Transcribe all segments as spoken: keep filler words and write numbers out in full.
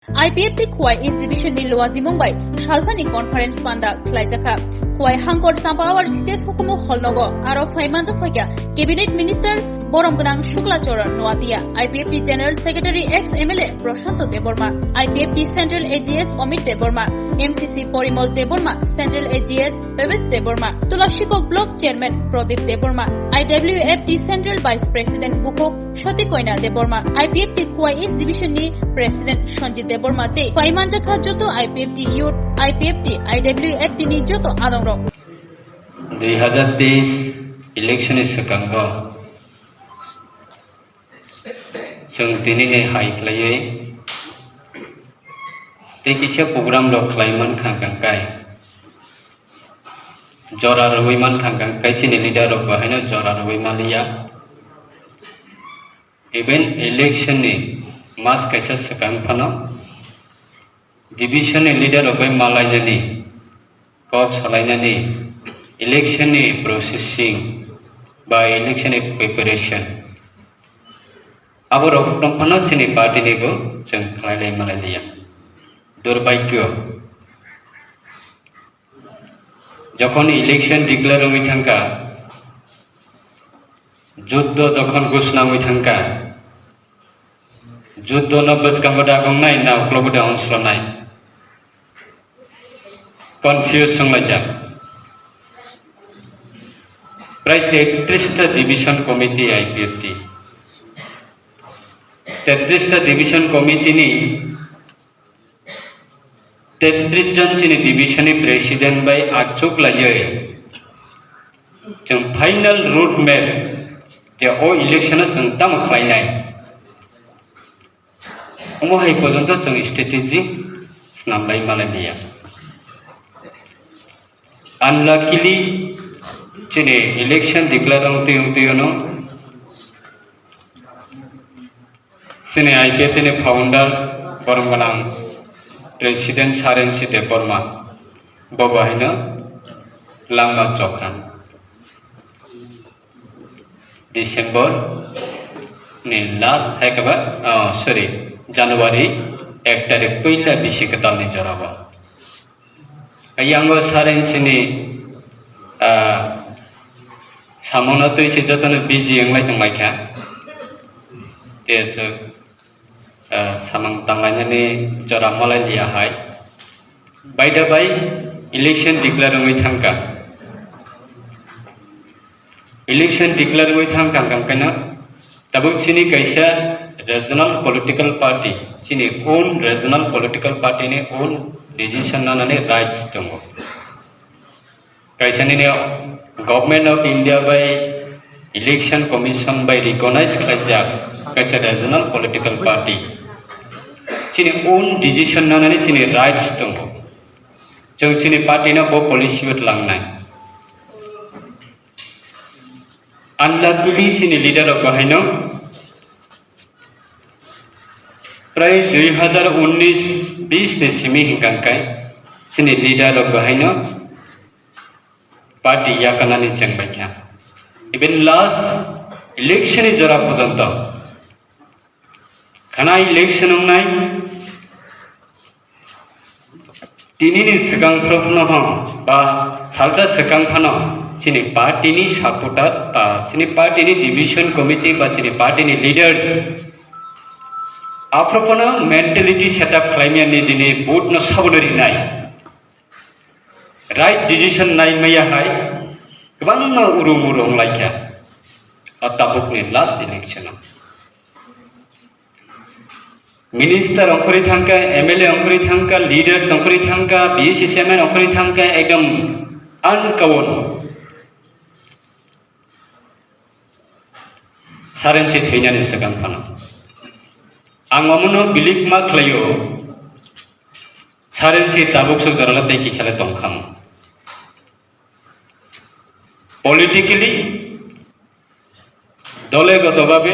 I P F T Khowai East Division ni luajimung bai salsani conference panda khlaijakha. Khowai Hangkor Champawar State Hukumu Hall nogo aro phaimanjak phaikha Cabinet Minister Borom Gwnang Shukla Charan Noatia, I P F T General Secretary ex M L A Prashanto Debbarma, I P F T Central A G S Amit Debbarma, M C C Porimol Debbarma, Central A G S Bhabesh Debbarma, Tulashipur Block Chairman Pradip Debbarma, I W F T Central Vice President Bukhuk Shoti Koina Debbarma, I P F T Khowai East Division ni President Sanjit Debbarma tei phaimanjakha joto I P F T youth, I P F T, I W F T ni joto adongrok. Dui hazar teis election ni swkango chwng tini ni hai khlaiwi tei kisa program rok khlai mankha hwnkhe jora rwui mankha hwnkhe chini leader rok bo haino jora rwui manliya. Even election ni mas kaisa swkang phano division ni leader rok bai malainani, kok salainani, election ni processing ba election ni preparation, abo rok tong phano chini party ni bo chwng khlai lai malai liya. Durbhagyo, jokhon election declare wngwi thangkha, juddo jokhon ghosna wngwi thangkha, juddo no bwskango dagongnai na uklogo da onslonai, confuse wnglaijak. Prai tetris ta division committee I P F T, tetris ta division committee ni tetris jon chini division ni president bai achuk laiwi chwng final road map je o election o chwng tamo khlainai, omo hai porjonto chwng strategy swnam lai malai maya. Unluckily, chini election declare wng twi wng twi no chini I P F T ni founder borom gwnang President Sir N C Debbarma bo bo haino langma chokha. December ni last hai khe ba, oh, sorry, January ek tarik puila bisi kwtal ni jora o. Ayang o Sir N C ni, ah, samung no twi se joto no busy wnglai tong lai kha. Te aswk, ah, samung tang lainani jora malai liya hai. By the by, election declare wngwi thangkha. Election declare wngwi thangkha, hwnkhe no tabuk chini kaisa regional political party, chini own regional political party ni own decision nanani rights tongo. Kaisa nini Government of India bai Election Commission bai recognize khlaijak kaisa regional political party, chini own decision nanani chini rights tongo. Chwng chini party no bo policy o tlangnai. Unluckily chini leader rok bo haino prai dui hazar unnish bish ni simi hwnkha khe chini leader rok bo haino party yakarnani chengbaikha. Even last election ni jora porjonto khana election wngnai, tinini swkang phano ba salsa swkang phano chini party ni supporter ba chini party ni division committee ba chini party ni leaders aphuru phano mentality setup khlaimya nijini vote no sabono rinai. Right decision nai maya hai kwbangma uru muru wnglaikha o tabukni last election o. Minister ongkhorwi thangkha, M L A ongkhorwi thangkha, leaders ongkhorwi thangkha, B C C chairman ongkhorwi thangkha, ekdom uncommon. Sir N C thwinani swkang phano ang omono believe ma khlaio. Sir N C tabuk sok joralo tei kisale tongkhamu. Politically, dole goto babe,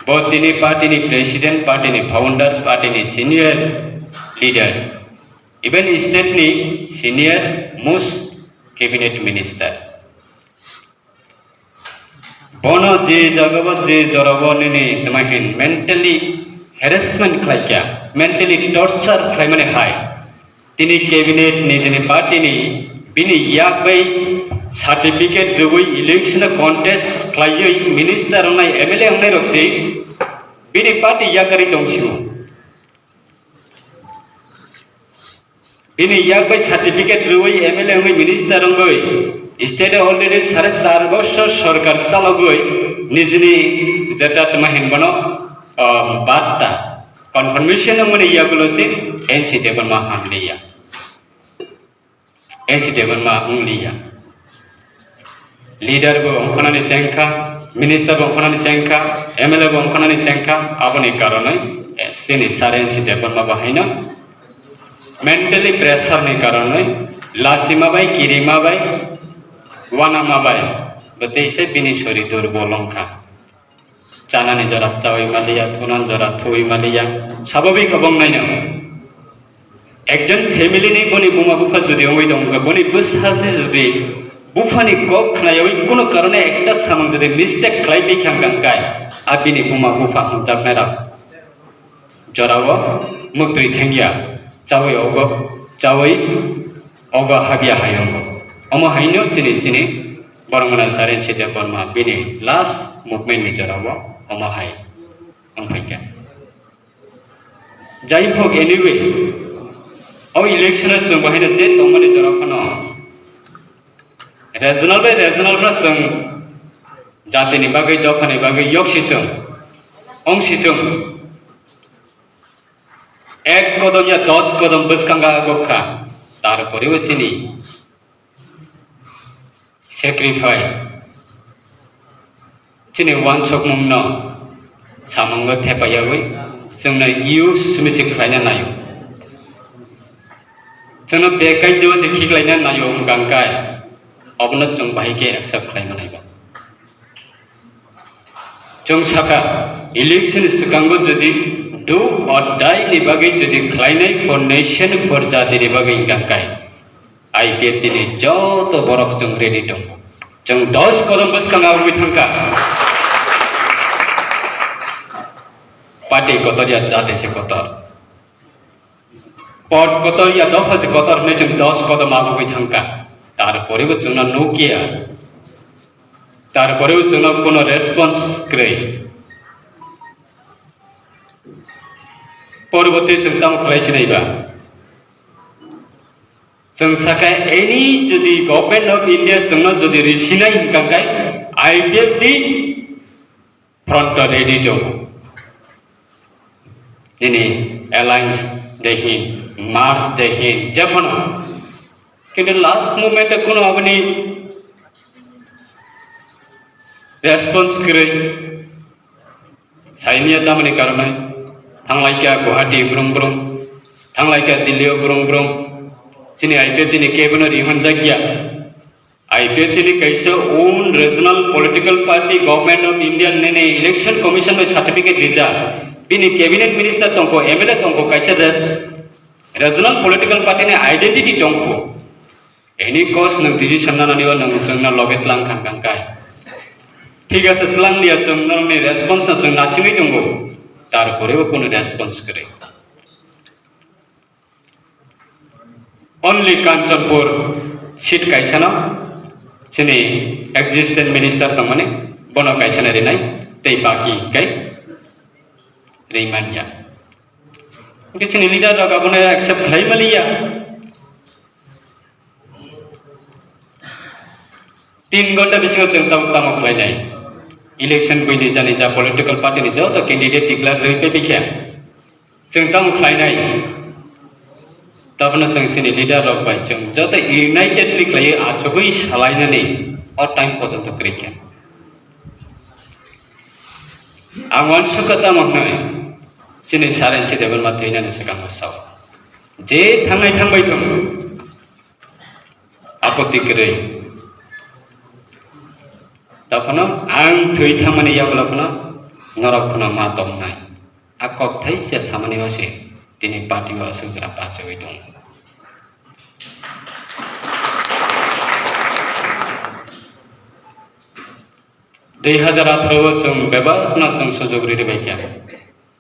bo tini party ni president, party ni founder, party ni senior leaders, even state ni senior most cabinet minister. Bono je jagao je jorao nini tma hin mentally harassment khlaikha, mentally torture khlaimani hai. Tini cabinet ni jini party ni bini yak bai certificate rwui election contest khlaiwi minister wngnai, M L A wngnai rok si bini party yakari tongsiu. Bini yak bai certificate rwui M L A wngwi minister wngwi state already sare char bosor sorkar chalogwi nijini jeta tma hin bono, ah, batta confirmation wngmani yagulo se N C Debbarma hamliya. N C Debbarma wng liya. Leader bo wngkhanani chengkha, minister bo wngkhanani chengkha, M L A bo wngkhanani chengkha, aboni karonwi, eh, chini sir N C Debbarma bo haino mentally pressure ni karonwi, lasima bai, kirima bai, wanama bai, bo teisa bini sori durbol wngkha. Chanani jora chawi maliya, thunani jora thui maliya, sababik obo wngnaino. Ekjon family ni boni buma bupha jodi wngwi tongkha, boni bwsaji jodi buphani kok khnayawi kuno karone ekta samung jodi mistake khlai bikha hwnkha hwnkhe, a bini buma bupha hwnjaknairok jorao muktwi thengya, chawi ogo, chawi ogo habya hayungo. Omo haino chini chini borok mwnai sir N C Debbarma bini last movement ni jorao omo hai wngphaikha. Jai hok, anyway, o election o chwng bo haino je tongmani jora phano regional bai regional phano chwng jatini bagwi, dophani bagwi yoksi tong, ongsi tong. Ek kodom ya dos kodom bwskango agok kha, tarpore bo chini sacrifice, chini wansukmungno samungo thepaiyawi chwngno use simi se khlaina naio. Chwngno bekaitio se khiklaina naio wngkha hwnkhe, obono chwng bahai khe accept khlai manai ba. Chwng sakha, election swkango jodi do or die ni bagwi jodi khlainai for nation, for jati ni bagwi wngkha hwnkhe, I P F T ni joto borok chwng ready tongo. Chwng dos kodom bwskango agwi thangkha. Party kotor ya jati se kotor. Pod kotor ya dopha se kotor hwnwi chwng dos kodom agwi thangkha. Tarpore bo chwngno nukya. Tarpore bo chwngno kuno response kwrwi. Porborti chwng tamo khlai sinai ba? Chwng sakha, any jodi Government of India chwngno jodi risinai hwnkha khe I P F T front o ready tongo. Nini alliance de hin, march de hin, jephano. Kintu last moment o kuno aboni response kwrwi. Saimia tamoni karonai, thanglaikha Guwahati brum brum, thanglaikha Delhi o brum brum, chini I P F T ni kebono rihon jakya. I P F T ni kaisa own regional political party, Government of India nini election commission bai certificate rijak, bini cabinet minister tongkho, M L A tongkho, kaisa res-, regional political party ni identity tongkho. Any cause nwng decision nanani o nwng chwngno loge tlang thang kang kai. Thik ase, tlang liya, chwng norokni response no chwng nasigwi tongo. Tarpore bo kunu response kwrwi. Only Kanchanpur seat kaisano chini existing minister tongmani bono kaisano rinai tei baki kai rimanya. Hwnkhe chini leader rok abono accept khlai maliya. Tin ghonta bisingo chwng tamo, tamo khlainai? Election buini jani ja political party ni joto candidate declare rwi phaikha. Chwng tamo khlainai? Tabukno chwng chini leader rok bai chwng joto unitedly khlaiwi achugwi salainani o time pojonto kwrwi kha. Ang uansukha tamo hwnwi chini Saren si Debbarma thwinani swkango sao. Je thangnai thangbai thung. Apoti kwrwi. Taphano ang thwi thangmani yagulo phano norok phano ma tongnai. A kok thaisa samani o se tini party o aswk jora pachawi tongo. Dui hazar atharo o chwng bebak no chwng sujok riri bai kha.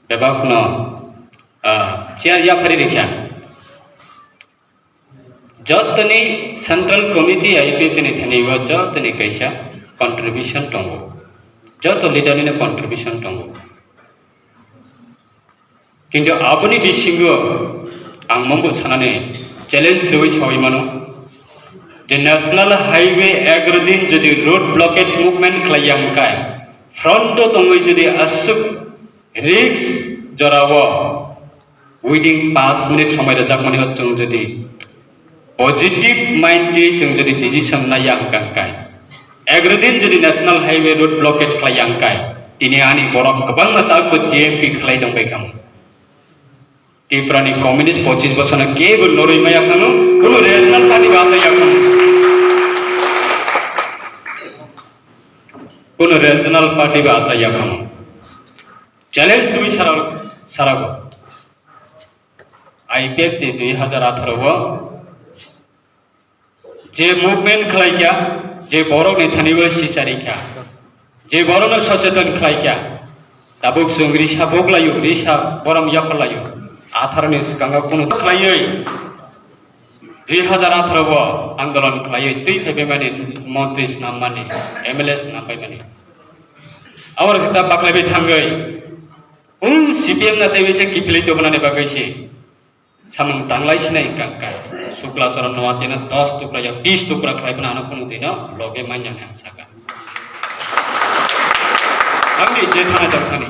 Bebakno, ah, chair yaphari rikha. Jotoni Central Committee I P F T ni thani o jotoni kaisa contribution tongo. Joto leader ni contribution tongo. Kintu aboni bisingo ang mungbo sanani challenge rwi sawi mano je National Highway egaro din jodi road blockade movement khlai ya hwnkhe front o tongwi jodi aswk risk jorao within paanch minute somoi rwjakmani o chwng jodi positive mind twi chwng jodi decision naiya hwnkha hwnkhe, egaro din jodi National Highway road blockade khlaiya hwnkhe, tini ani borok kwbangma takbo G M P khlai tongbai khamu. Tripura ni communist pochis bosorno kebo norwi maya khamu, kunu regional party bo achaiya khamu. Kunu regional party bo achaiya khamu. Challenge rwi sara-, sarago. I P F T dui hazar atharo o je movement khlai kha, je borok ni thani o sichari kha, je borok no socheton khlai kha, tabuk chwng risa bok laio, risa borom yaphar laio, atharo ni swkango kunu khlaiwi dui hazar atharo o andolon khlaiwi twi phaibai mani, montri snam mani, M L A snam bai mani. Aboro sita baklaiwi thangwi, um, C P M na teiwi se kiphilwi tongmani bagwi se. Samung tanglai sinai hwnkha hwnkhe Sukla Charan Noatia no dos tukra ya bis tukra khlai phano ano kunu dino loge manya hwnwi ang sakha. Angni je thana jang thani.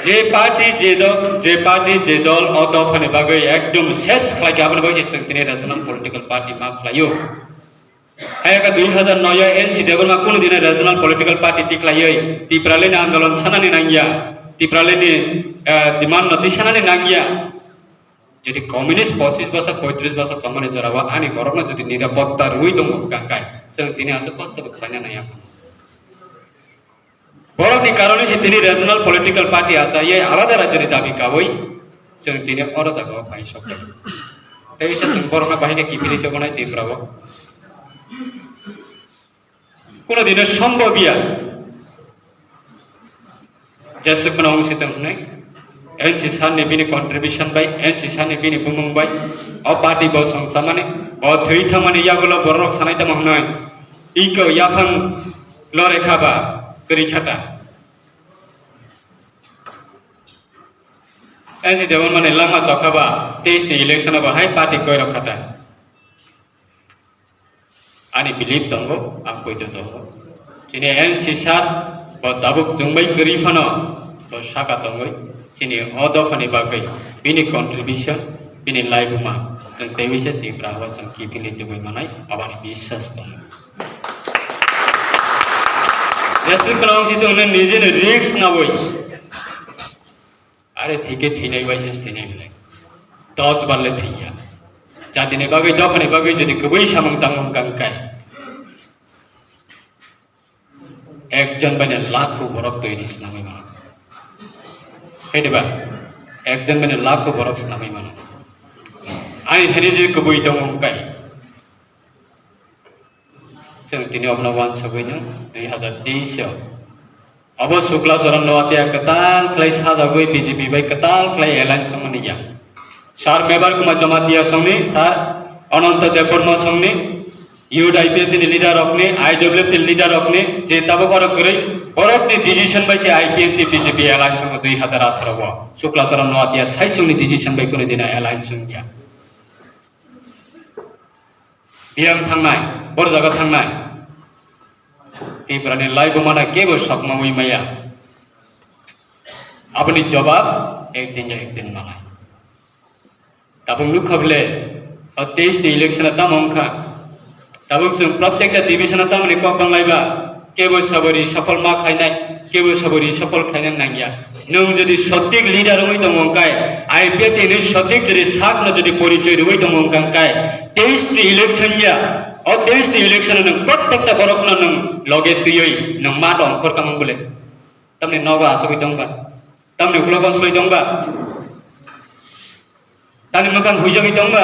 Je party je dol, je party je dol o dophani bagwi ekdom ses khlai kha aboni bagwi se chwng tini regional political party ma khlaio. Hayaka dui hazar noi o N C Debbarma kunu dino regional political party tiklaiwi Tipralini andolon sanani nangya, Tipralini, eh, demand no tisanani nangya. Jodi communist pochis bosor, poitris bosor tongmani jorao ani borokno jodi nirapotta rwi tongo hwnkha khe, chwng tini aswk kosto bo khlaina naiya. Borokni karone se tini regional political party achaiwi alada rajyoni dabi kawi chwng tini oro jagao phai sokya. Tei se chwng borokno bahai khe kiphilwi tongmani Tripura o. Kuno dino sombobya. Jeswk phano wng si tong hwnwi. N C sir ni bini contribution bai, N C sir ni bini bumung bai, o party bo songchamani, bo thwi thangmani yagulo borok sanai tamo hwnwi. Iko yaphang lore kha ba kwrwi kha ta. N C Debbarma ni langma chokha ba teis ni election o bo hai party koi rok kha ta. Ani belief tongo, ang poito tongo. Chini N C sir bo tabuk chwngbai kwrwi phano bo saka tongwi chini o dophani bagwi bini contribution, bini laibuma chwng teiwi se Tripura o chwng kiphilwi tubui manai aboni biswas tongo. Jeswk kwlwng si tongno nijeni risk nawi. Are thike thinai bai se thinai belai. Dos bar le thiya. Jatini bagwi, dophani bagwi jodi kwbwi samung tangmung kang kai. Ekjon bai no lakho borok twi ni snamwi mano. Hai diba? Ekjon bai no lakho borok snamwi mano. Ani thani je kwbwi tongmung kai. Chwng tini obono uansugwi nw dui hazar teis o. Obo Sukla Charan Noatia kwtal khlai sajagwi B J P bai kwtal khlai alliance wngmani ya. Sir Mebar Kumar Jamatia songni, Sir Ananta Debbarma songni, Youth I P F T ni leader rokni, I W F T ni leader rokni, je tabuk oro kwrwi, borokni decision bai se I P F T B J P alliance wngo dui hazar atharo o. Sukla Charan Noatia saisungni decision bai kunu dina alliance wngya. Biyang thangnai, bor jaga thangnai. Tiprani laibuma no kebo sokmawi maya. Aboni jobab ekdin ya ekdin manai. Tabuk nukha bole, o teis ni election o tamo wngkha. Tabuk chwng protekta division o tamoni kok banglaiba. Kebo sabo ri sopol ma khainai, kebo sabo ri sopol khainai nangya. Nwng jodi sotik leader wngwi tongo hwnkhe, I P F T ni sotik jodi sakno jodi porichoi rwui tongo hwnkhe, teis ni election ya, o teis ni election o nwng protekta borokno nwng loge twiwi nwng ma tongkhor kamang bole. Tamni nogo asugwi tongba, tamni ulo konsoi tongba, tamni mwkhang huijagwi tongba.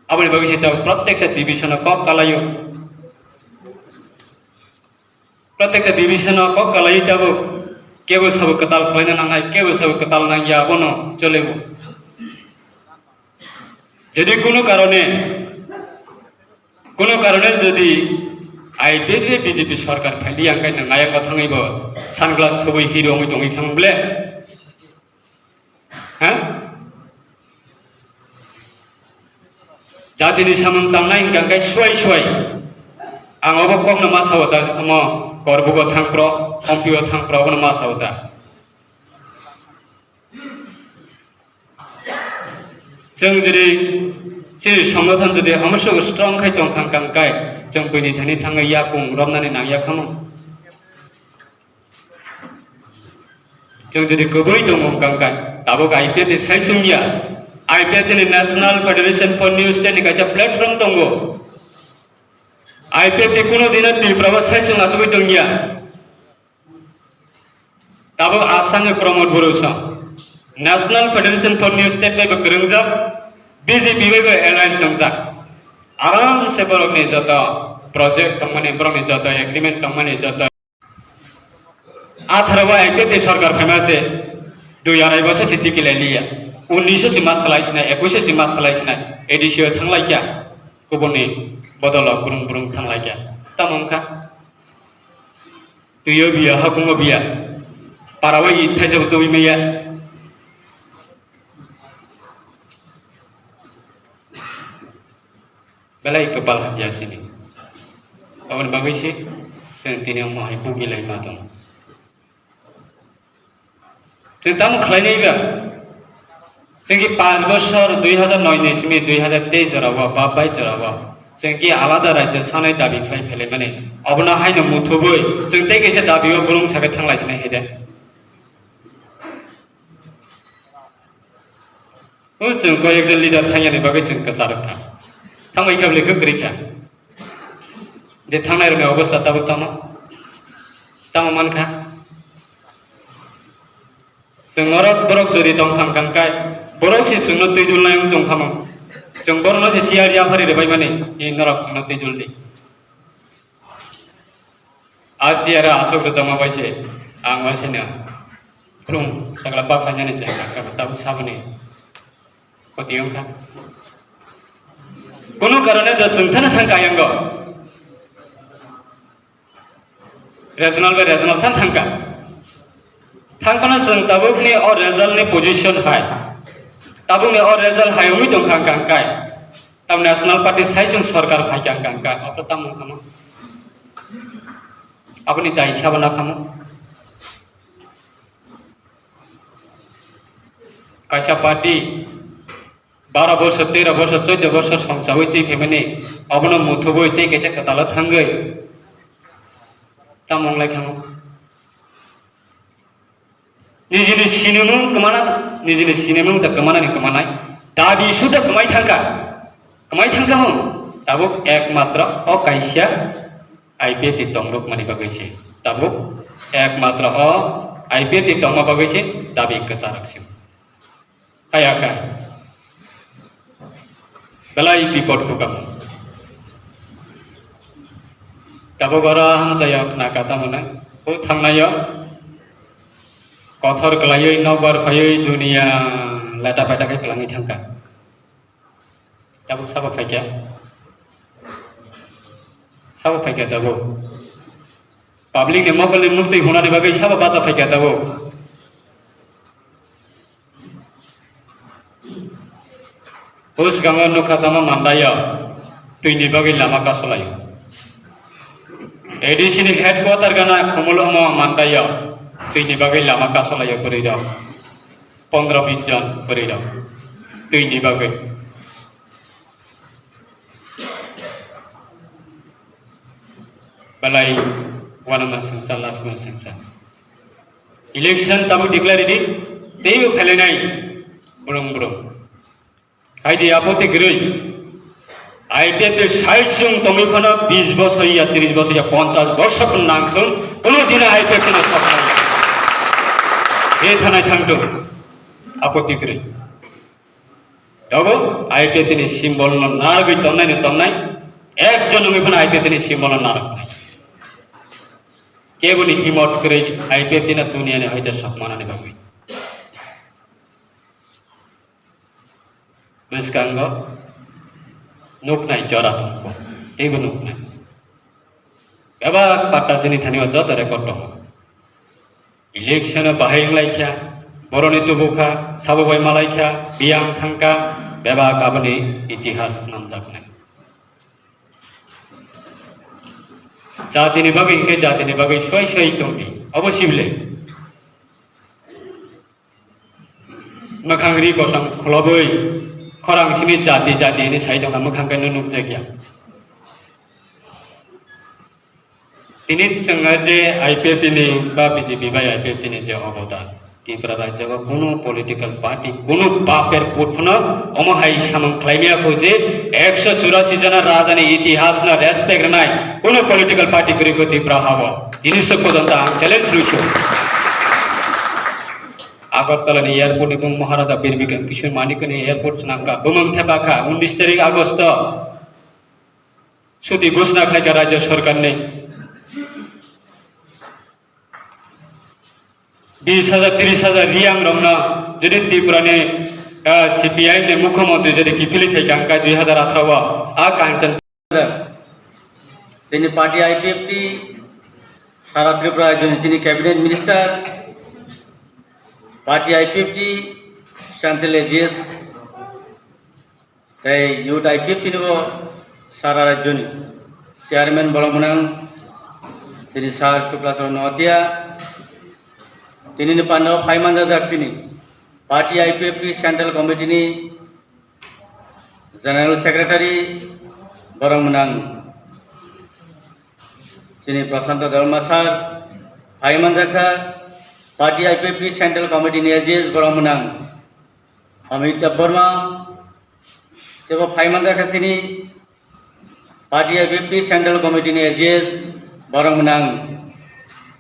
Aboni bagwi se tabuk protekta division o kok kalaio. Protekta division o kok kalaio tabuk kebo sabo kwtal salaina nangnai, kebo sabo kwtal nangya, abono cholebo. Jodi kunu karone, kunu karone jodi I P F ni B J P sarkar phailiya, hwnkhe nwng ayang thangwi bo sunglass thubui hero wngwi tongwi thang ble? Ha? Jatini samung tangnai hwnkha hwnkhe suai suai. Ang obo kokno ma sao ta, omo Korbugo thangpro, Ompiyo thangpro, obono ma sao ta. Chwng jodi chini songothon jodi omo strong khai tong kha hwnkha hwnkhe chwng buini thani thangwi yakung romnani nangya khamo. Chwng jodi kwbwi tongo hwnkha hwnkhe tabuk I P F ni sai chwngya, I P F ni National Federation for New State ni kaisa platform tongo. I P F ni kuno dino Tripura o sai chwng achugwi tongya. Tabuk Assam ni Pramod Borosa National Federation for New State bai bo kwrwngjak, B J P bai bo alliance wngjak. Aram se borokni joto project tongmani, borokni joto agreement tongmani, joto Atharo bo I P F ni sorkar phaima se dui arai bosor se tiki lai liya. Unnish o se ma salai sinai, ekush o se ma salai sinai, A D C o thanglai kya, kubuni bodolo burung burung thanglai kya. Tamo wngkha? Twi o biya, hakung o biya, para o i thaisa bo twi maya. Belai kwpal hamya sini. Aboni bagwi se chwng tini omo hai bugi lai ma tongo. Chwng tamo khlai nai ba? Chwng ki panch bosor, dui hajar noi ni simi dui hajar teis jora o, ba bais jora o, chwng ki alada rajyo sanai dabi khlai phailai mani. Obono haino muthubui chwng tei kaisa dabi o burung sakhe thanglai sinai hai de. O chwng koi ekjon leader thangyani bagwi chwng kwcharwk kha. Thangbai kha bwlwi kwrwi kha. Je thangnai rokni obostha tabuk tamo, tamo mankha. Chwng norok borok jodi tongthang kangkai, borok se chwngno twi dulnai wng tongkha mo. Chwng borokno se siyar yaphari rwbaimani, i norok chwngno twi duldi. A chair o achuk rwchapma bai se, ang bai se no. Phwrwng sakla bak khlainani se, tabuk saboni. Koti wngkha. Kunu karone do chwng thana thangkha ayango. Regional bai regional than thangkha. Thangphano chwng tabukni o result ni position hai. Tabukni o result hai wngwi tongkha hwnkha hwnkhe. Tam National Party sai chwng sorkar phaikha hwnkha hwnkhe. Abo tamo wngkha no? Aboni dai sabo na khamo? Kaisa party baro bosor, tero bosor, choddo bosor songchaui twi phaimani, obono muthubui tei kaisa kwtalo thangwi tamo wng lai kha mo? Nijini sinimung kwmana, nijini sinimung da kwmanani kwmanai, dabi suda kwmai thangkha, kwmai thangkha mo? Tabuk ekmatro o kaisa I P F T tongrok mani bagwi se, tabuk ekmatro o I P F T tongma bagwi se dabi kwcharok se. Kaya kha. Belai bipot khuka. Tabuk oro hamjaya khna kata mwnai. O thangnaio kothor kwlaiwi nokbar phaiwi dunia leta paita khe kwlangwi thangkha. Tabuk sabo phaikha. Sabo phaikha tabuk. Public ni mokol ni muktwi hunani bagwi sabo bacha phaikha tabuk. Husgango nukha tamo Mandaya twini bagwi lama kasolaio. A D C ni headquarter gana Khumul omo Mandaya twini bagwi lama kasolaio bwrwi rok. Pondro bis jon bwrwi rok twini bagwi. Belai uanama sengsa, lasma sengsa. Election tabuk declare di, teibo phailai nai, burung burung. Hai di apoti kwrwi. I P F T sai chwng tongwi phano bis bosor ya, tris bosor ya, ponchas bosor nangthung, kono dino I P F T no soknai. He thanai thangthung. Apoti kwrwi. Dogo I P F T ni symbol no narwgwi tongnai no tongnai, ekjon wngwi phano I P F T ni symbol no narwknai. Keboni himot kwrwi I P F T no duniya ni hoite sok manani bagwi. Bwskango nuknai jora tongo, teibo nuknai. Bebak patta chini thani o joto record tongo. Election o bahai wnglaikha, boroni tubukha, sabo bai malaikha, biyang thangkha, bebak aboni itihas namjaknai. Jatini bagwi hwnkhe jatini bagwi soi soi tongdi, obo sible. Mwkhang ri kosom khulobwi khorang simi jati jati hinwi sai tongkha, mwkhang khe nukjakya. Tini chwngno je I P F T ni ba B J P bai I P F T ni je obodan, Tripura rajyo o kunu political party, kunu baper put phano omo hai samung khlaimaya kho je ekso churasi jona raja ni itihas no respect rwnai kunu political party kwrwi kho Tripura habo. Tini se pojanta ang challenge rwio. Agartala ni airport ni bung Maharaja Bir Bikram Kishore Manikya ni airport swnamkha, bumung thepakha, unnish tarik Agosto. Suti ghosna khlaikha rajya sarkarni. Bis hajar, tris hajar riyang rokno jodi Tripurani, ah, C P I M ni mukhyamantri jodi kiphilwi khaikha wngkha dui hajar atharo o, a Kanchan. Chini party I P F T, sara Tripura rajyoni chini cabinet minister, party I P F T, central A G S, tei youth I P F T ni bo sara rajyoni chairman borok mwnang chini sir Shukla Charan Noatia, tinini pandao phai manjak chini party I P F T central committee ni general secretary borok mwnang chini Prasanta Debbarma sir, phai manjakha party I P F T central committee ni A G S borok mwnang Amit Debbarma, tebo phai manjakha chini party I P F T central committee ni A G S borok mwnang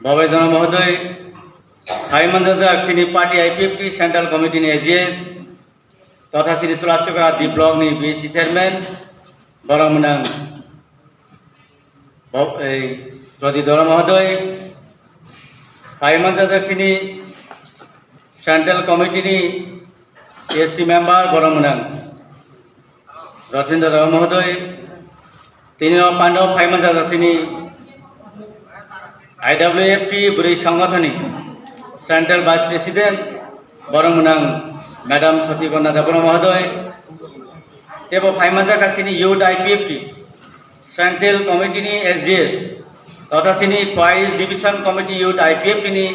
Bobay Jana Mohodoy, phai manjak chini party I P F T central committee ni A G S, totha chini Tulasigra D block ni B C chairman borok mwnang Bo-, ei, Pradip Debbarma Mohodoy, phai manjak chini central committee ni C S C member borok mwnang Ratindra Debbarma Mohodoy, tini o pandao phai manjak chini I W F T bwrwi songothoni central vice president borok mwnang Madam Satikorna Debbarma Mohodoy, tebo phai manjak chini youth I P F T central committee ni S G S, totha chini Khowai division committee youth I P F T ni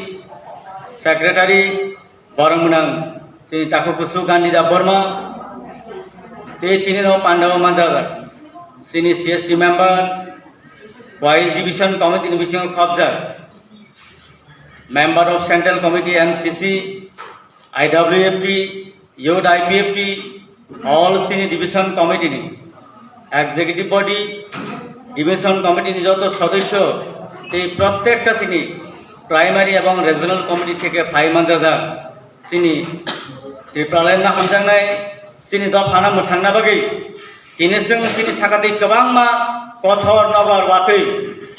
secretary borok mwnang chini takhuk kusu Gandhi Debbarma, tei tini no pandao manjak chini C S C member, Khowai division committee ni bisingo khopjak member of central committee M C C, I W F T, youth I P F T, all chini division committee ni executive body, division committee ni joto sodosyo tei prottekta chini primary ebong regional committee theke phai manjajak chini Tipraland no hamjaknai chini dophano mwthangna bagwi. Tini chwng chini sakatwi kwbangma kothor nokbar watwi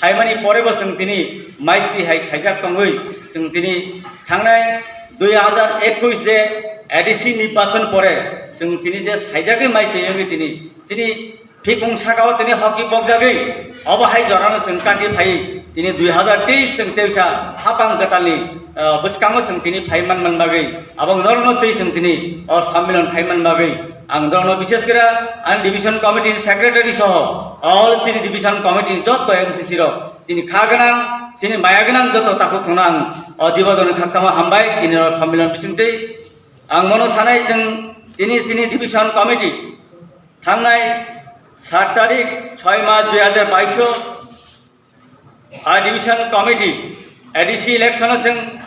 phaimani porebo chwng tini maitwi hai saijak tongwi chwng tini thangnai dui hajar ekush je A D C nirbachon pore chwng tini je saijagwi maitwi wngwi tini chini phikung sakao tini hoki bokjagwi obo hai jorano chwng kati phai tini dui hajar teis chwng teisa hapang kwtalni, ah, bwskango chwng tini phai manman bagwi abo norokno twi chwng tini o sammilan khai man bagwi. Ang dorokno bishes kira ani division committee ni secretary soho all chini division committee ni joto M C C rok chini kha gwnang, chini maya gwnang joto takhuk songno ang o dibojono khakchangma hambai tini o sammilan bisingtwi. Ang mono sanai chwng tini chini division committee thangnai sat tarik choi mas dui hajar baish o A division committee, A D C election o chwng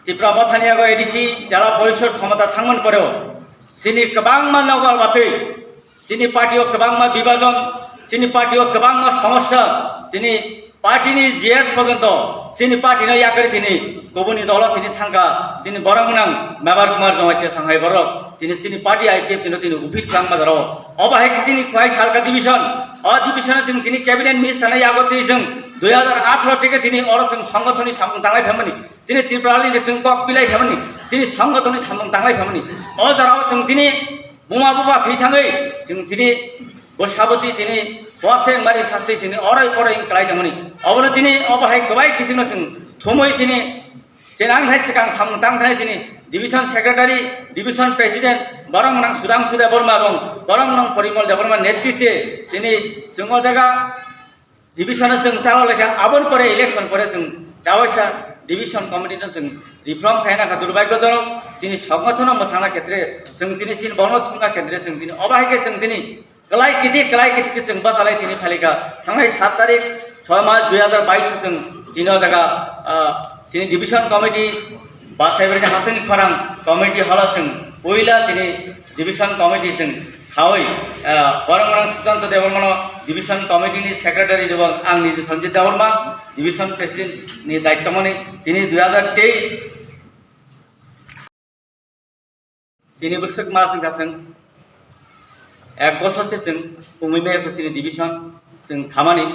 Tripura Mothani yago A D C jala porishod khomota thangmani poreo chini kwbangma nokbar watwi, chini party o kwbangma bibajon, chini party o kwbangma somosya, tini party ni G S porjonto chini party no yakarwi tini kubuni dolo tini thangkha, chini borok mwnang Mebar Kumar Jamatia Sanghai borok. Tini chini party I P F T no tini uphit khlangma jora o. Obo hai tini Khwai Salka division. O division o chwng tini cabinet minister no yago twi chwng dui hajar atharo theke tini oro chwng songgothoni samung tanglai phaimani. Chini Tripura ni chwng kok pilai phaimani. Chini songgothoni samung tanglai phaimani. O jora o chwng tini buma buba thwi thangwi chwng tini bwsaboti tini bose mari sakti tini oroi poroi klai tongmani. Obono tini obo hai kwbai kichingno chwng thumwi chini Chini ang hai swkang samung tang thai chini division secretary, division president, borok nang Sudhangshu Debbarma bong, borok nang Porimol Debbarma netritwe tini chwng o jaga division o chwng chalo lekha, aboni pore election pore chwng chawaisa division committee no chwng reform khaina kha durbhagyojonok chini songgothon no mwthangna khetre chwng tini chini bono thumna khetre chwng tini obo hai khe chwng tini Kwlai kiti, kwlai kiti khe chwng bachalai tini phalikha. Thangnai sat tarik soi mas dui hajar bais o chwng tini o jaga, ah, chini division committee Basaibari ni hasing khorang committee holo chwng puila chini division committee chwng khaui, ah, borok borok Sukanto Debbarma no division committee ni secretary rwbak ang niji Sanjit Debbarma division president ni daityo mani tini dui hajar teis Tini bwswk mas wngkha chwng ek bosor se chwng pungwi maya chini division chwng khamani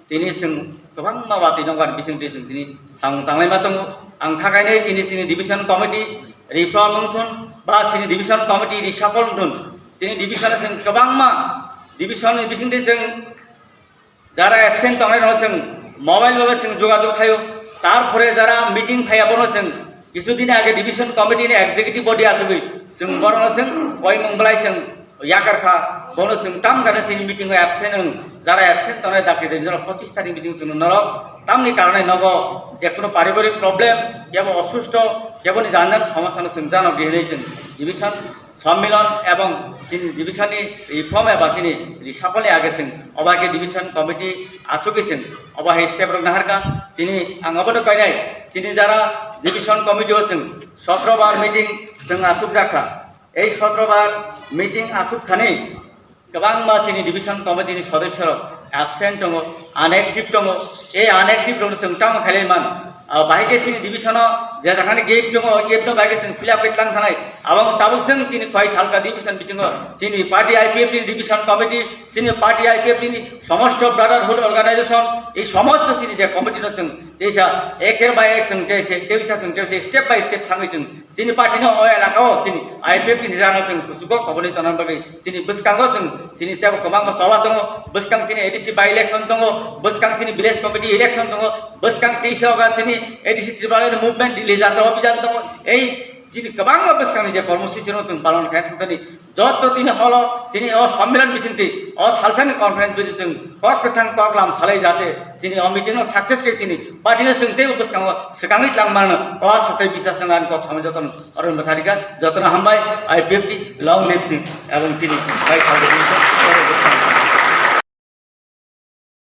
tini chwng kwbangma watwi nokbar bisingtwi chwng tini samung tanglai ma tongo. Ang thakainai tini chini division committee reform wngthun ba chini division committee reshuffle wngthun chini division chwng kwbangma division ni bisingtwi chwng Jara absent tongnai rok chwng mobile bai chwng jogajog khaio, tarpore jara meeting phaiya bono chwng kisu din age division committee ni executive body asugwi chwng borokno chwng koimung belai chwng yakar kha, bono chwng tam gana chini meeting o absent wng, jara absent tongnai dakti din jora pochis tarikh bising chwng norok tamni karone nogo jekunu paribarik problem, kebo osusto, kebo ni janjan somosa no chwng janok di hinwi chwng division Sommilon ebong chini division ni reform eba chini reshuffle ni age chwng obo hai khe division committee asugwi chwng obo hai step rok naharkha. Tini ang obono koinai chini jara division committee o chwng sotro bar meeting chwng asukjakha. Ei sotro bar meeting asuk thani kwbangma chini division committee ni sodosyo rok absent tongo, unactive tongo. Ei unactive rok no chwng tamo khailai man? Ah, bahai khe chini division o je jakhani gap tongo, o gap no bahai khe chwng fill up khe tlang thanai. Abo tabuk chwng chini Khwai Salka division bisingo chini party I P F T ni division committee, chini party I P F T ni somosto brotherhood organization, ei somosto chini je committee no chwng teisa eker by ek chwng teisa, teisa chwng teisa step by step thangwi chwng Chini party no o elaka o chini I P F T ni jana chwng kuchugo koboni tona bagwi chini bwskango chwng chini tebo kwbangma choba tongo, bwskang chini A D C by election tongo, bwskang chini village committee election tongo, bwskang teisa oga chini A D C Tripura ni movement Delhi jatra abhijan tongo. Ei chini kwbangma bwskangni je kormosuchi no chwng palon khai thangtani Joto tini holo, tini o sommilan bisingtwi, o salsani conference bising chwng kok kwchang kok lam salai jate, chini o meeting no success khe chini party no chwng teibo bwskango swkangwi tlang mano, o aswk tei bisas nang ani kok samai jotono oro mwthari kha, jotono hambai, I P F T, long live team, ebong chini bai salai jani kok bwskango.